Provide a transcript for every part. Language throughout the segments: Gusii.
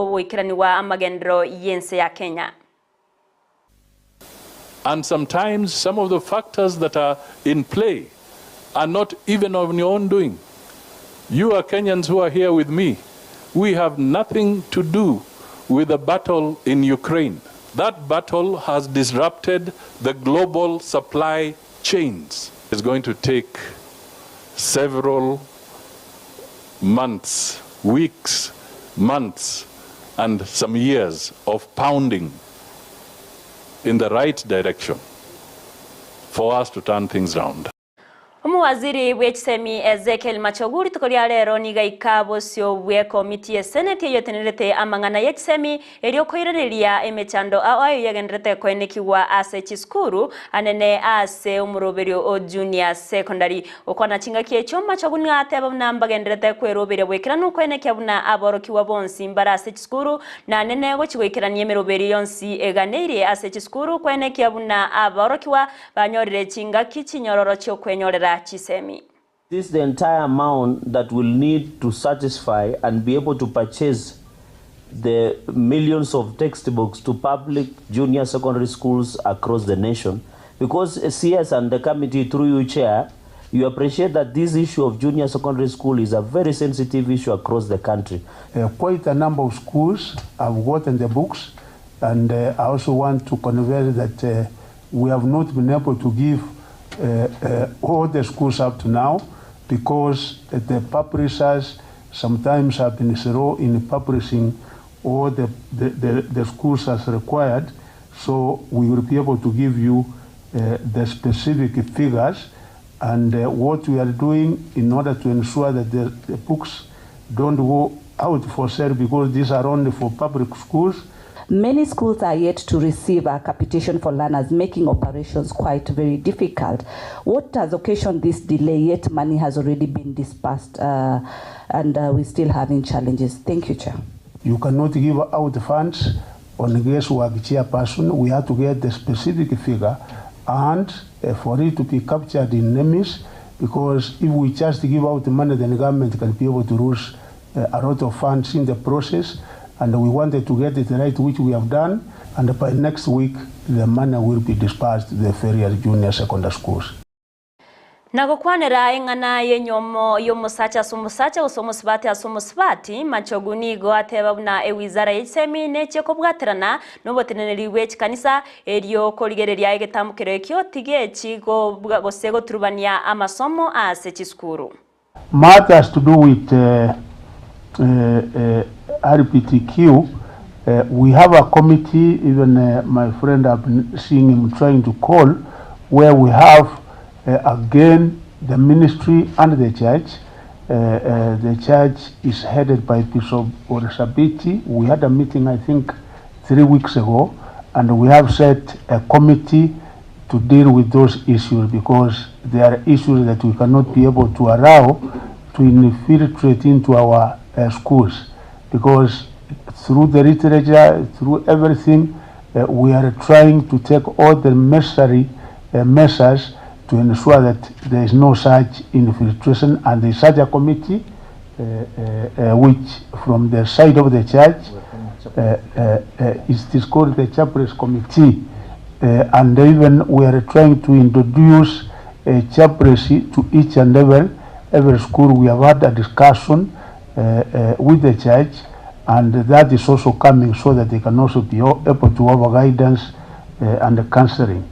ogoikeranigwa amagenderero y'ense ya Kenya. And sometimes some of the factors that are in play are not even of your own doing. You are Kenyans who are here with me. We have nothing to do with the battle in Ukraine. That battle has disrupted the global supply chains. It's going to take several months, weeks, months, and some years of pounding in the right direction for us to turn things round. Omowaziri bw'echisemi Ezekiel Machogu rituko ria rero nigo aika bosio bw'ekomiti y'eseneti eyio etenerete amang'ana y'echisemi erio koiraneria emechando ao ayo yagenderete koenekigwa ase chisukuru anene ase omoroberio o Junior Secondary. Gokwana chingaki echio Machogu nigo ateba buna mbagenderete kweroberia bw'ekeranu koenekia buna aborokigwa bonsi mbare ase chisukuru na anene gochia goikerania emeroberio yonsi eganeirie ase chisukuru koenekia buna aborokigwa Banyorire chingaki chinyororo chi'okwenyorera chisemi. This the entire amount that will need to satisfy and be able to purchase the millions of textbooks to public junior secondary schools across the nation because CS and the committee through you chair you appreciate that this issue of junior secondary school is a very sensitive issue across the country. Uh, quite a number of schools have gotten the books and uh, I also want to convey that uh, we have not been able to give uh, uh, all the schools up to now because the publishers sometimes have been slow in publishing all the, the, the, the schools as required. So we will be able to give you uh, the specific figures and uh, what we are doing in order to ensure that the, the books don't go out for sale because these are only for public schools. Many schools are yet to receive a capitation for learners, making operations quite very difficult. What has occasioned this delay? Yet money has already been disbursed uh, and uh, we're still having challenges. Thank you, Chair. You cannot give out funds on guesswork, chairperson. We have to get the specific figure and uh, for it to be captured in NEMIS, because if we just give out the money, then the government can be able to lose uh, a lot of funds in the process. And we wanted to get it right, which we have done. And by next week, the money will be dispersed to the various junior secondary schools. Na gokwanera eng'ana y'enyomo y'omosacha ase omosacha gose omosubati ase omosubati, Machogu nigo ateba buna ewizara y'echisemi nechie kobwaterana noboteneneri bwe chikanisa erio korigereria egetamokero ekio tigechi gose goturubania amasomo ase chisukuru. Matters to do with uh, uh, uh, LGBTQ, uh, we have a committee, even uh, my friend I've been seeing him trying to call, where we have uh, again the ministry and the church. Uh, uh, the church is headed by Bishop Oresabiti. We had a meeting, I think, 3 weeks ago, and we have set a committee to deal with those issues because there are issues that we cannot be able to allow to infiltrate into our schools because through the literature, through everything, we are trying to take all the necessary measures to ensure that there is no such infiltration and there is such a committee which from the side of the church is, is called the chaplains committee and even we are trying to introduce a chaplaincy to each and every school. We have had a discussion with the church, and that is also coming so that they can also be able to offer guidance and counseling.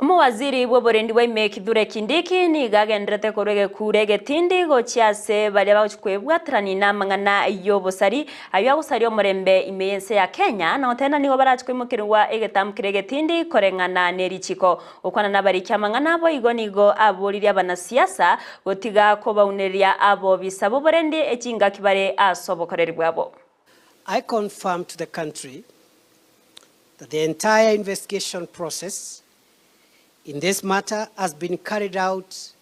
Omowaziri bw'oborendi bwa ime Kithure Kindiki nigo agenderete korwa egekura egetindi gochia ase baria bagochi kwebwaterani na amang'ana y'obosari aywo agosaria omorembe ime y'ense ya Kenya na goteba nigo barachi koimokerwa egetambo egetindi koreng'ana na erichiko okwana na abariki amang'ana abo igo nigo aboririe abanasiasa gotiga kobauneria abobisa b'oborendi echingaki bare ase obokoreri bwabo. I confirm to the country that the entire investigation process in this matter has been carried out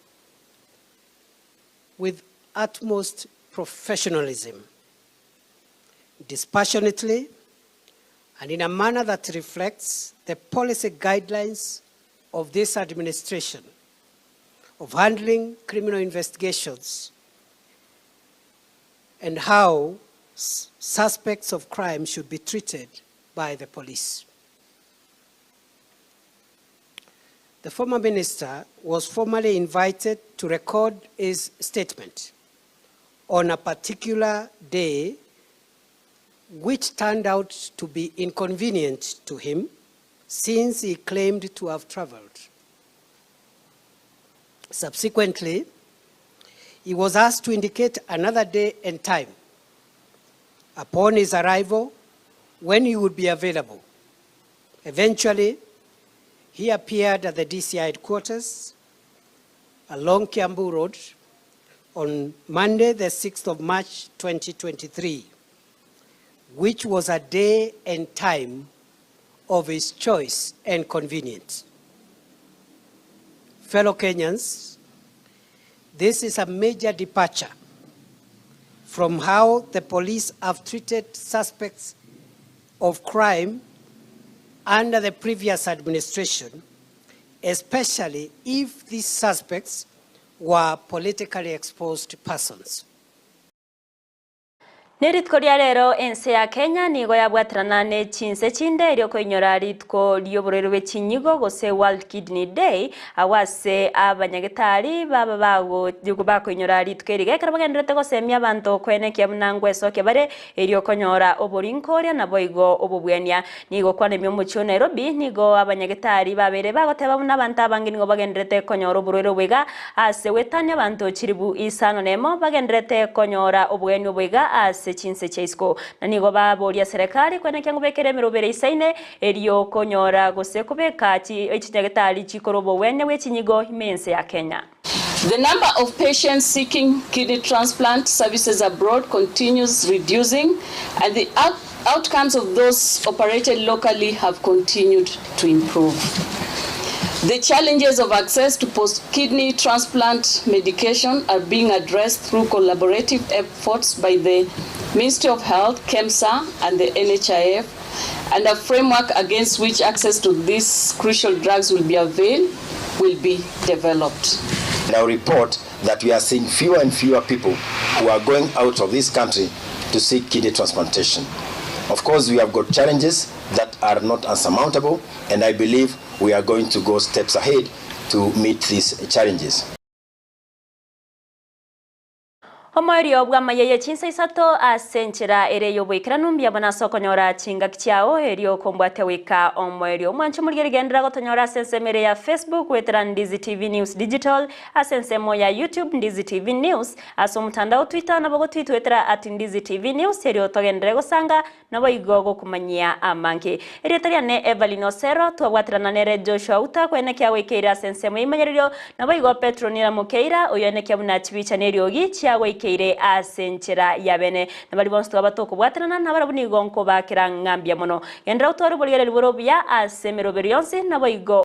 with utmost professionalism, dispassionately, and in a manner that reflects the policy guidelines of this administration of handling criminal investigations. and how suspects of crime should be treated by the police. The former minister was formally invited to record his statement on a particular day which turned out to be inconvenient to him since he claimed to have traveled. Subsequently, he was asked to indicate another day and time upon his arrival when he would be available. Eventually, he appeared at the DCI headquarters along Kiambu Road on Monday, the 6th of March, 2023, which was a day and time of his choice and convenience. Fellow Kenyans, this is a major departure from how the police have treated suspects of crime under the previous administration, especially if these suspects were politically exposed persons. Nerituko ria rero ense ya Kenya nigo yabwaterana ne chinse chinde erio koinyora rituko rioborwaire bwe chinyigo gose World Kidney Day agwo ase abanyagetari baba bago bakoinyora rituko eri ekero bagenderete gosemia abanto koenekia buna ngwesokia bare erio konyora oborinkoria naboigo obobwenia. Nigo okwanemia omochie o Nairobi nigo abanyagetari babere bagoteba buna abanto abange nigo bagenderete konyora oborwaire obo iga ase goetania abanto chiribu isano nemo bagenderete konyora obogeni obo iga ase chinse chia isiko. Na nigo baboria serikali kwenekia ngobekere emerobere isaine erio konyora gose kobeka chinyagetari chikoro obogwenia bwe chinyigo ime ense ya Kenya. The number of patients seeking kidney transplant services abroad continues reducing, and the outcomes of those operated locally have continued to improve. The challenges of access to post-kidney transplant medication are being addressed through collaborative efforts by the Ministry of Health, KEMSA, and the NHIF, and a framework against which access to these crucial drugs will be availed will be developed. Now report that we are seeing fewer and fewer people who are going out of this country to seek kidney transplantation. Of course, we have got challenges that are not unsurmountable, and I believe we are going to go steps ahead to meet these challenges. Omoerio bw'amayeye chinsa isato ase enchera ere y'oboikeranu mbuya bono ase okonyora chingaki chiao erio okombwate goika omoerio. Omwancho morigereria genderera gotonyora ase ensemo ere ya Facebook goetera Ndizi TV News Digital, ase ensemo ya YouTube Ndizi TV News, ase omotandao Twitter nabo gotwitwetera at Ndizi TV News erio togenderere gosanga Naboigo gokomanyia amange. Erieta riane Evelyn Osero, twabwaterana nere Joshua Uta kwenekia goikeire ase ensemo y'eimanyererio, naboigo Petro Nira Mokeira, oyoenekia buna chibicha neriogi chiagoikeire ase enchera ya bene. Na baria bonsi twaba tokobwaterana nabarabwo nigo nkobakera ng'a mbuya mono. Genderera gotwara oborigereria bore obuya ase emeroberi yonsi, naboigo.